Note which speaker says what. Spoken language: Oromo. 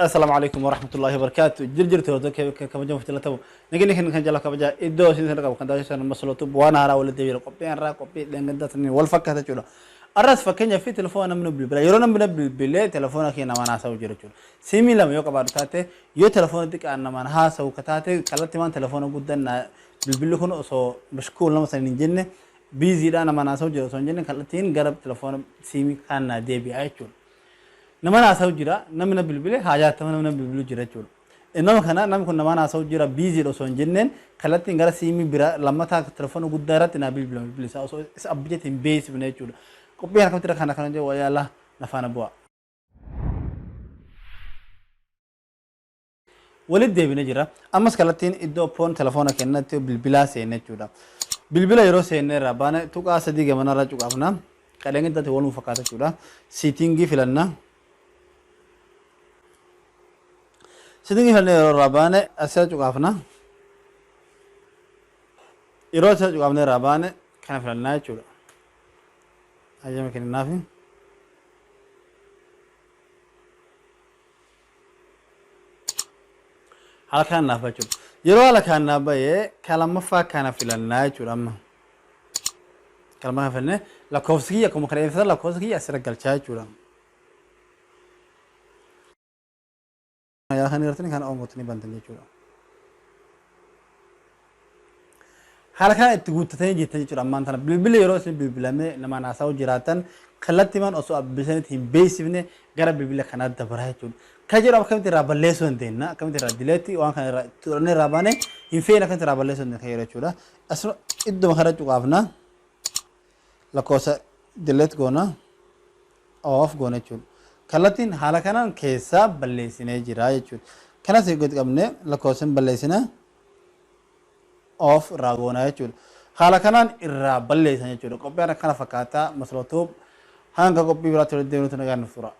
Speaker 1: Assalaamu alaikum warahmatullahi wabarakatuh. Jirjirtu hordoftoota kabajamoo fi jaallatamoo. Nageenya keenya kan jaalala kabajaa iddoo isin sana qabu kan taasisan masalootu waan haaraa walitti deebiira. Qophii har'aa qophii dheengaddaa saniin wal fakkaata jechuudha. Har'as fakkeenyaaf fi telefoona namni bilbila yeroo namni bilbilee telefoona kee namaan haasa'u jira jechuudha. Siimii lama yoo qabaatu taate, yoo telefoona xiqqaan namaan haasa'u ka taate, kallattimaan telefoona guddaan bilbilli kun osoo mashkuul nama saniin hin jenne, biiziidhaa namaan haasa'u jira osoo hin jenne, kallattiin gara telefoona siimii kaan naa deebi'a jechuudha. Nama haasa'u jira, namni na bilbile haa jaattama, namni na bilbilu jira jechuudha. Nama kana namni kun namaan haasa'u jira, biiziidha osoo hin jenneen, kallattiin gara siimii bira lammataa telefoona guddaa irratti naa bilbila, bilbilli isaa osoo isa abbichatti hin beeksifne jechuudha. Qophii kana akkamitti kana kana jedhu wayyaala na faana bu'a. Walitti deebine jira. Ammas kallattiin iddoo phone telefoona kennatti bilbilaa seenne jechuudha. Bilbila yeroo seenne irraa baane tuqaa sadii gamanarra cuqaafna. Qadheen giddaatti waluma fakkaata jechuudha. Siitingii filanna. Siitingii filannee yeroo irraa baane asirra cuqaafna. Yeroo asirra cuqaafne irraa baane kana filannaa jechuudha. Hayyama kennaafi. Haala kanaan naaf ba'a jechuudha. Yeroo haala kanaan naaf ba'e kan lammaffaa kana filannaa jechuudha amma. Kan lammaffaa filannee lakkoofsi kiyya akkuma kana eebbisan lakkoofsa kiyya asirra galchaa jechuudha. Yaa kan gartanii kana oomotanii bantan jechuudha. Haala kana itti guuttatanii jirtan jechuudha ammaan tana. Bilbilli yeroo isin bilbilamee namaan haasa'uu jiraatan kallattiimaan osoo abbilisanitti hin beeksifne gara bilbila kanaa dabaraa jechuudha. Kan jedhu akkamitti irraa balleessuu dandeenya, akkamitti irraa dileetti waan kana irraa itti godhannee irraa baanee hin feene akkamitti irraa balleessuu dandeenya kan jedhu jechuudha. Asuma idduma kana cuqaafna, lakkoofsa dileet goona, off goona jechuudha. Kallattiin haala kanaan keessaa balleessinee jira jechuudha. Kanas gadi qabnee lakkoofsa hin balleessina, off irraa goona jechuudha. Haala kanaan irraa balleessan jechuudha. Qophiin akkana fakkaata. Masloo Tube hanga qophii biraatti walitti deebinutti nagaan nuuf tura.